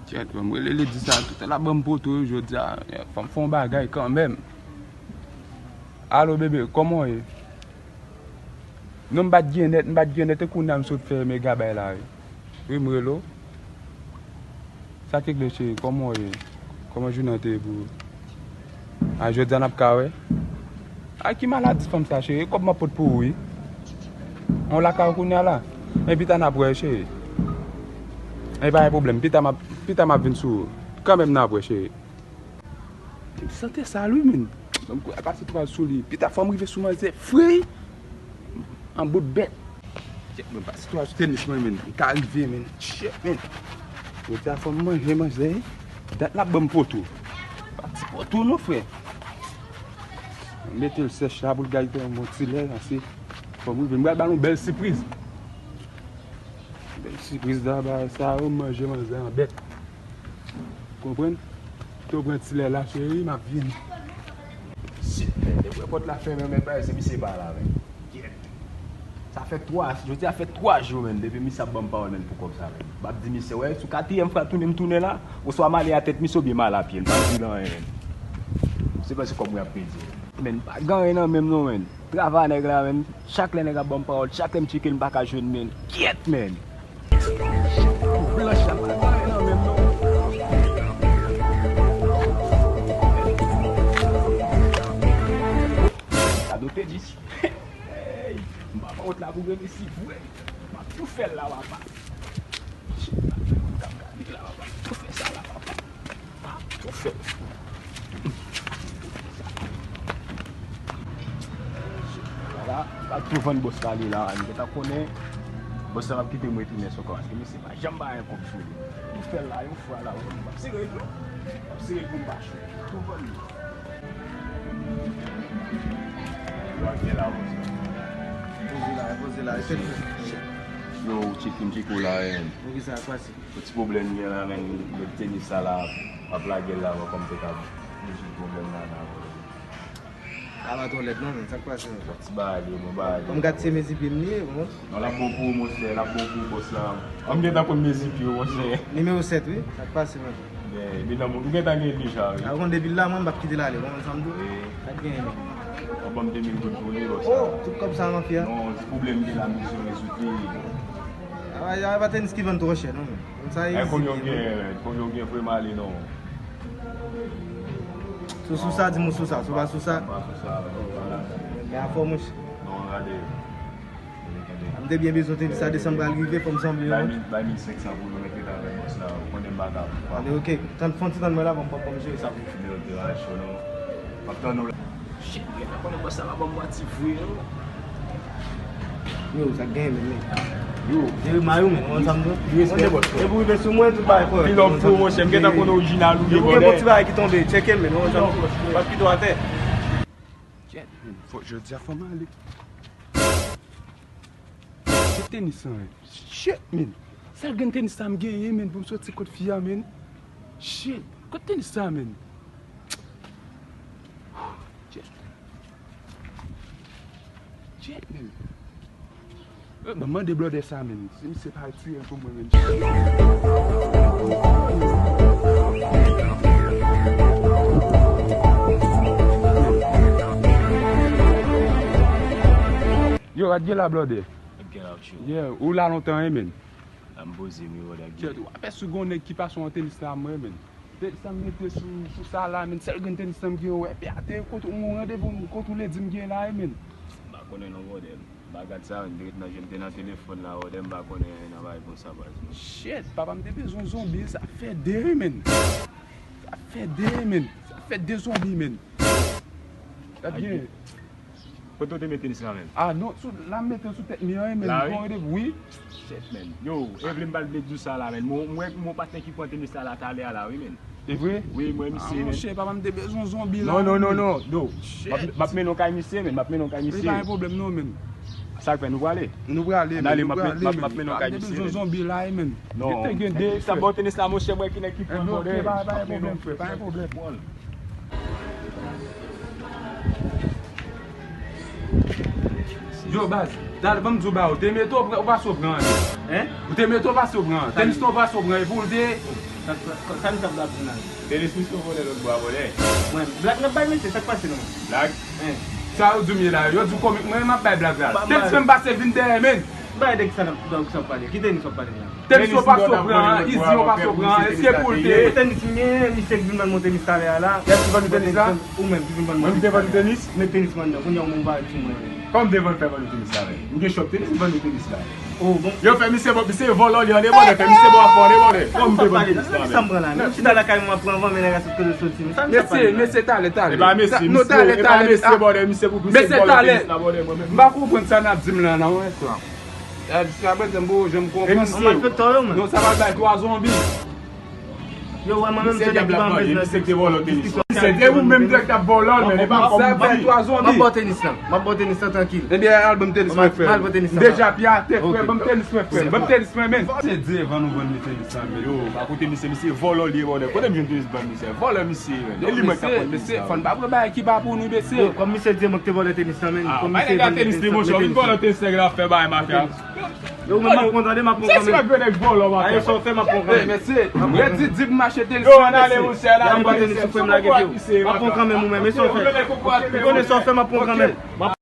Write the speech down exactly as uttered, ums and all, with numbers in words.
Kèt, mwen, m rele ledi sa, tout l ap ban m poto, jodi a, fò m fè yon bagay kanmenm. Alo, bebe, kòman w ye? Non, m pa t gen nèt, m pa t gen nèt, e kounye a m sot fè mega bay la, wi. Wi, m rele w. Sa k regle, cheri? Kòman w ye? Kòman jounen an te ye pou ou? A, jodi a n ap ka wè. A, ki maladi fanm sa, cheri? E kòb m ap pot pou ou, wi. Yon lakay ou kounye a la. Men pita n ap wè, cheri. E pa gen pwoblèm. Pita m ap, pita m ap vin sou ou. Kanmenm n ap wè, cheri. M sante sa l wi, menn. Ban m kouri al pase twa sou li. Pita fò m rive sou manzè fre. An bout bèt. Kèt, mwen pase twa sou tenis mwen, menn. M ka rive, menn. Shit, menn. Jodi a fò m manje manzè. Dat l ap ban m poto. Pa ti poto non, frè. M mete l sèch la pou l gaye yon bon ti lè, pase fò m rive. M pral ba l yon bèl sipriz. Bèl sipriz la, ba sa yo, manje manzè an bèt. Konprann? Kite w pran ti lè la, cheri, m ap vini. Shit, men, depi pòt la fèmen, men bagay, se misye pa la, men. Kèt. Sa fè twa, jodi a fè twa jou, men, depi misye ap ban m pawòl, men, pou kòb sa, men. M ap di misye, wè, sou katriyèm fwa tounen m tounen la, oswa m ale a tèt misye oubyen m ale a pye, m pa di l anyen, men. Se pa se kòb mwen ap pèdi. Men, m pa gen anyen nan men m non, men. Travay nèg la, men. Chak lè nèg ap ban m pawòl, chak lè m tcheke l, m pa ka jwenn, men. Kèt, men. Blanch la, m pa gen anyen nan men m non. Gade w te di. Hey, m pa wont la pou rele si vre. M ap tou fè l la, papa. Shit, m ap fè moun k ap gade la, papa. M ap tou fè sa la, papa. M ap tou fè l. Vwala, m ap tou vann bòs la li la. M gentan konnen bòs la p ap kite m retounen sou kò, paske misye pa janm bay yon kòb sou li. M tou fè l la yon fwa la, wi. M ap sere l tou. M ap sere l pou m pa cho. Tou vann li. Poze la, poze la. Yo, ou tcheke m, tcheke w la, en. Poukisa, sa k pase? Yon ti pwoblèm m gen la, men, met tenis sa la, m ap lage l la, mwen kòm te ka rezoud pwoblèm la, la. A pa twò lèd non, men, sa k pase, men? Yon ti bagay, yon bon bagay. Kòm gad se mezi pye m li ye, bon. Non, l ap bon pou ou, monchè, l ap bon pou ou, bòs la. An m gentan konn mezi pye w, monchè. Nimewo sèt, wi. Sa k pase, men? Men, men nan moun, ou gentan gen deja, wi. A, ou konn depi l la, mwen, m p ap kite l ale, bon, sa m di w. Wi. Sa k genyen, men? Ou ban m de mil goud pou li, bòs la. Oh, tout kòb sa, mafya. Non, ti pwoblèm m gen la, m bezwen rezoud li. A, a, a pa tenis ki vann twò chè, non, men. Konn sa e isit li, non. Konbyen w gen, konbyen w gen, frè m ale, non. Si w sou sa, di m ou sou sa. Si w pa sou sa. M pa sou sa, non, m pa la. Men afè w, monchè. Non, gade. Kenbe, kenbe. M te byen bezwen tenis sa, desanm pral rive, fò m sanble yon. Bay mil, bay mil senk san pou nou mete avèk bòs la, ou konnen m pa ka. Ale, oke. Tann, fè yon ti tann mwen la, ban m, ban m, ban m jere sa pou ou. Fini operasyon nou. M ap tann ou la. Shit, gentan konnen bòs la pa ban m manti vre, non. Yo, sa k genyen, men, men. Yo. Jere may ou, men, ou konn sa m di w? Respè. Depi w rive sou mwen, tout bagay kòrèk. Pilòp tou, monchè, m gentan konn orijinal ou ye, bòdè. Yo, gen bon ti bagay ki tonbe, tcheke m, men, ou konn sa m di w? M ap kite w atè. Kèt, men, fò, jodi a fò m ale. Kote tenis lan ye? Shit, men. Sèl grenn tenis sa m genyen, men, pou m soti kot fi a, men. Shit, kote tenis sa, men? Shit. Shit, men. Eh, ban m mande blòdè sa, men. Si misye pa retire l pou mwen, men. Yo, Adye la, blòdè. Get out, yo. Yeah, ou la lontan, wi, men. A m poze m, yo, Adye. Kèt, w ap wè si gon nèg ki pase yon tenis la, mwen, men. Tenis sa m mete sou, sou sa la, men. Sèl grenn tenis sa m gen, wè, epi atè, kote yon randevou, kote w le di m gen la, wi, men. M pa konnen non, blòdè. M pa gad sa, m te ret nan je m te nan telefòn la, wòdè m pa konnen nan bagay konsa, baz, non. Shit, papa m te bezwen zonbi, sa fè de, wi, men. Sa fè de, men. Sa fè de zonbi, men. Gad byen. Kote w te met tenis la, men? Ah, non, sou, la m mete l sou tèt mi an, wi, men. La, wi? Bon, ede, wi. Shit, men. Yo, Evelyn pa t vle di w sa la, men. Mwen, mwen, mwen patnè ki pran tenis la, la, talè a la, wi, men. E vre? Wi, mwen, misye, men. Ah, monchè, papa m te bezwen zonbi la, non, non, non, non, yo. Shit. M ap, m ap mennen w kay misye, men. M ap mennen w kay misye. Li pa gen pwoblèm, non, men. Sa k fè, nou prale? Nou prale, men. Ann ale, m ap men-, m ap, m ap mennen w kay misye, men. Te bezwen zonbi la, men. Non. Te gen de, sa bon tenis la, monchè, mwen ki nèg ki pran, ok, pa, pa gen pwoblèm, frè, pa gen pwoblèm. Yo, baz, dal, ban m di w ba ou, te mete w pran, ou pase w pran, hein? Ou te mete w pase w pran, tenis lan ou pase w pran, epi w te, Sa misye ap di la? Tenis misye vòlè lòt bò a vòlè. Mwen, blag nan bay mesye, sa k pase non? Blag? Sa yo di m ye la, yo di w kòmik mwen, m ap bay blag la. Tenis menm pase vin dèyè men. Bay de kisa w ap pale? Ki tenis w ap pale la? Tenis yo pa sou pran, izi yo pa sou pran, eske pou l te. Tenis m gen, misye k vin ban mwen tenis talè a la. Yè ki ban nou tenis la? Ou menm ki vin ban mwen tenis. Mwen te vann tenis? Mwen tenis mwen nan, kounye a ou menm ou pa di mwen. Kòman m te vann fè vann nou tenis la menm? M gen shop tenis, m vann nou tenis la. Oh, bon. Yo fè misye bon, misye vòlò li andevan, fè misye bon afè andevan. Kòm te vann tenis la menm. Sa m pran la menm. M chita lakay mwen, m ap pran van, men nèg la sot kote l soti. Sa misye ap pale la? Mesye, talè, talè. E pa mesye, misye, e pa mesye bòlè, misye pou misye vòlè tenis la bòlè mwen menm. M pa konprann sa n ap di m la nan, frè. Jiskaprezan m poko janm konprann. E misye, non, sa pral bay twa zonbi. Yo, wè mwen menm se nèg ki pa anpèch. Misye te vòlè tenis. Misye te ou menm dirèk t ap vòlò l, men e pa kòm ou di. M ap ba w tenis lan. M ap ba w tenis lan trankil. Ebyen al ban m tenis mwen frè. M deja pye atè frè, ban m tenis mwen frè. Ban m tenis mwen men. Misye di evan nou vann li tenis lan men. Yo, pa koute misye, misye vòlò li ye vòlè. Kote m jwenn tenis ban misye? Vòlè misye ye. E li mwen k t ap vann tenis lan. Mesye, fò n pa pran bagay ki pa pou nou mesye. Kòm misye di mwen ki te vòlè tenis lan men. Ah, kòm misye di mwen ki te vòlè tenis lan. Ou vin vòlè tenis nèg la ap fè bagay mafya. Yo, mwen m ap pran tande, m ap pran kanmenm. Aye, sa w fè, m ap pran kanmenm. Mesye, redi di m mache tenis. Yo, ann ale, monchè, ann ale. M ap pran tenis sou frè m lage pye w. M ap pran kanmenm ou menm, e sa w fè? Ou konnen sa w fè, m ap pran kanmenm.